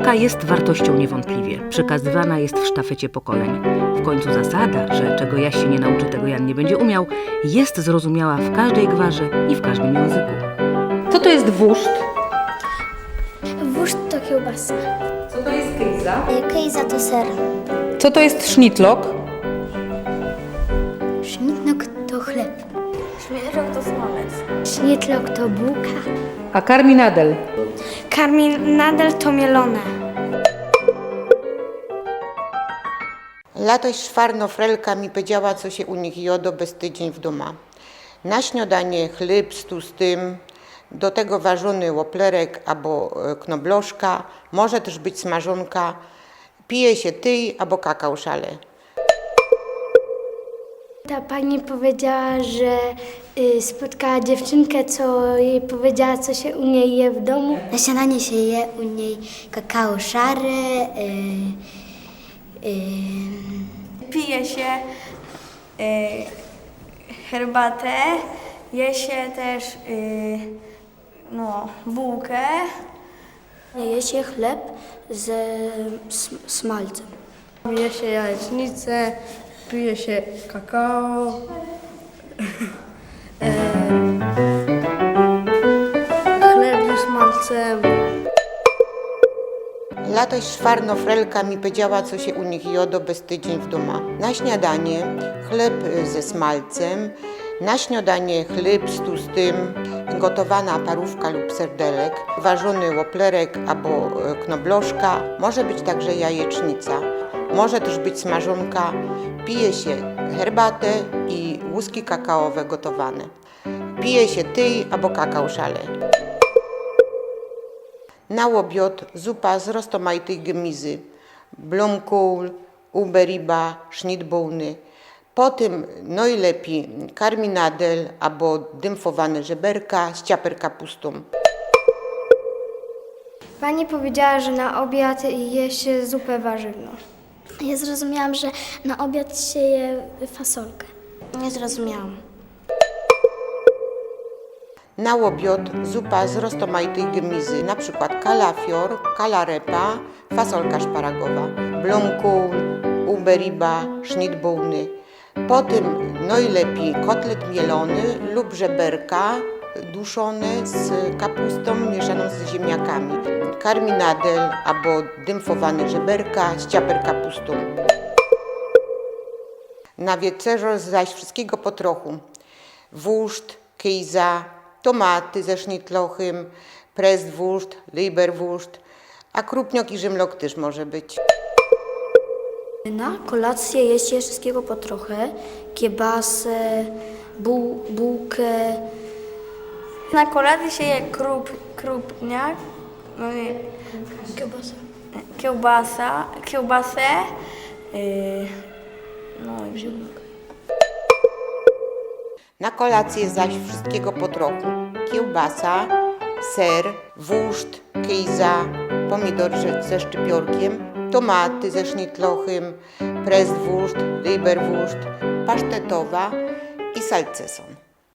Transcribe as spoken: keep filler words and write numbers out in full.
Ta jest wartością niewątpliwie przekazywana jest w sztafecie pokoleń. W końcu zasada, że czego Jaś się nie nauczy, tego Jan nie będzie umiał, jest zrozumiała w każdej gwarze i w każdym języku. Co to jest wurst? Wurst to kiełbasa. Co to jest kyjza? Kyjza to ser. Co to jest sznitlok? Sznitlok to chleb. Sznitlok to smalec. Sznitlok to bułka. A karminadel? Karminadel to mielone. Latoś szwarno frelka mi powiedziała, co się u nich jodo bez tydzień w doma. Na śniodanie chlyb z tłustym, do tego ważony łoplerek abo e, knobloszka, może też być smażonka. Pije się tyj abo kakao szale. Ta pani powiedziała, że y, spotkała dziewczynkę, co jej powiedziała, co się u niej je w domu. Na śniadanie się je u niej kakao szare. Y, y, Pije się y, herbatę, je się też y, no, bułkę. Je się chleb ze smalcem. Je się jajecznicę, pije się kakao, e, chleb ze smalcem. Latoś szwarno frelka mi powiedziała, co się u nich jodo bez tydzień w doma. Na śniadanie chlyb ze smalcem, na śniodanie chlyb z tłustym, gotowana parówka lub serdelek, ważony łoplerek abo e, knobloszka, może być także jajecznica, może też być smażonka. Pije się herbatę i łuski kakaowe gotowane. Pije się tyj abo kakao szale. Na ôbiod zupa z roztomajtyj gmyzy, blōmkōl, uberiba, sznitbōłny. Po tym nojlepij karminadel abo dymfowane żeberka z ciaper kapustōm. Pani powiedziała, że na obiad je się zupę warzywną. Ja zrozumiałam, że na obiad się je fasolkę. Nie zrozumiałam. Na ôbiod zupa z roztomajtyj gmyzy, na przykład kalafior, kalarepa, fasolka szparagowa, blōmkōl, uberiba, sznitbōłny. Po tym nojlepij kotlet mielony lub żeberka duszone z kapustōm mieszaną z ziemniakami. Karminadel abo dymfowane żeberka z ciaper kapustōm. Na wieczerzŏ zaś wszystkigo po trochu. Wurszt, kyjza, tomaty ze sznitlochym, prestwurszt, leberwurszt, a krupniok i rzymlok tyż może być. Na kolację je się wszystkiego po trochę. Kiebasę, buł, bułkę. Na kolacji się je krup, krupniak, no nie, Kiebasa. kiełbasa, kiełbasę, yy, no i Na kolację zaś wszystkigo po trochu. Kiełbasa, ser, wurszt, kyjza, pomidory ze, ze szczypiorkiem, tomaty ze sznitlochym, prestwurszt, leberwurszt, pasztetowa i salcesōn.